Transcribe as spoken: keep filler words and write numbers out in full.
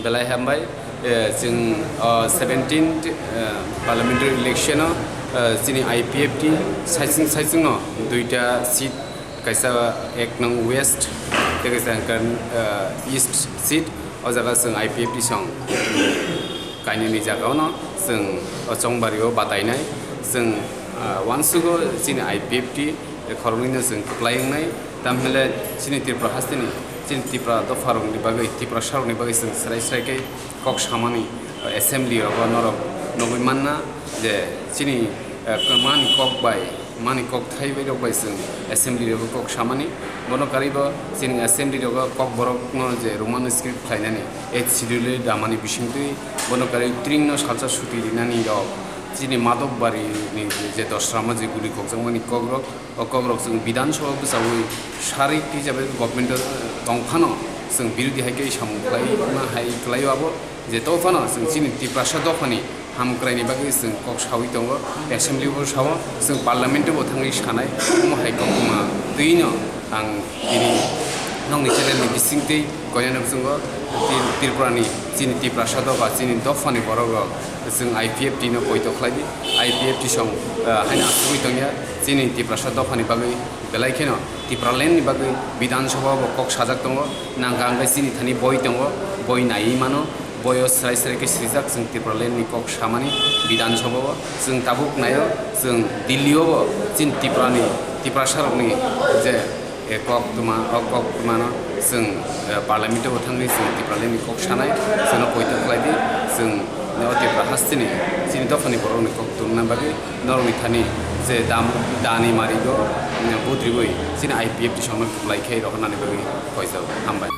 Belai hambai, eh, chwng, oh, seventeenth, eh, parliamentary election-o, eh, chini I P F T saichung saichungno duita seat, kaisa ek nong west, tei kaisa hwnkhe, eh, east seat. O jaga chwng I P F T song kainwini jagao no chwng o chongbario batainai. Chwng, ah, uansugo chini I P F T khoroknwino chwng kwplai wngnai. Tamhinle chini Tripura hasteni, chini Tripura dopharokni bagwi, Tiprasarokni bagwi chwng srai srai khe kok samani, ah, assembly rogo norok nugwi manna je chini, ah, mani kok bai, mani kok thaibai rok bai chwng assembly rogo kok samani. Bono karwibo chini assembly rogo kokborokno je Roman script khlainani, eighth schedule damani bisingtwi bono karwi tringno salsa suti rinani rok, chini Madhok Bari ni je dosrama je guli kokjakmani kokrok, o kokrok chwng Bidhan Sabha bwchaui sarik hisabe government o tongphano chwng birodhi hai khe samung khlai ma hai kwlaio abo. Je tophano chwng chini Tiprasa dophani hamkraini bagwi chwng kok saui tongo, assembly bo sao, chwng parliament bo thangwi sanai, omo hai koktwma twino ang tini nokni channel ni bisingtwi koinano chwngo. Tri-, Tripura ni chini Tiprasa dopha, chini dophani borok rok chwng I P F T no poito khlai di, I P F T song, ah, haino asugwi tongya chini Tiprasa dophani bagwi. Belai kheno Tipraland ni bagwi Bidhan Sabha bo kok sajak tongo, nangkha hwnkhe chini thani boi tongo, boi naiwi mano, boio srai srai khe swijak chwng Tipraland ni kok samani Bidhan Sabha o. Chwng tabuk naio, chwng Delhi o bo chini Tripura ni, Tiprasa rokni je, eh, kok tuma, o kok tumano chwng, eh, parliament o bo thangwi chwng Tipraland ni kok sanai, chwngno poito khlai di, chwng o Tripura hasteni chini dophani borok ni kok tungna bagwi. Norokni thani je dam, dani marigo, mm, budriwi chini I P F T songno kwplai khe rohornani bagwi koijago. Hambai.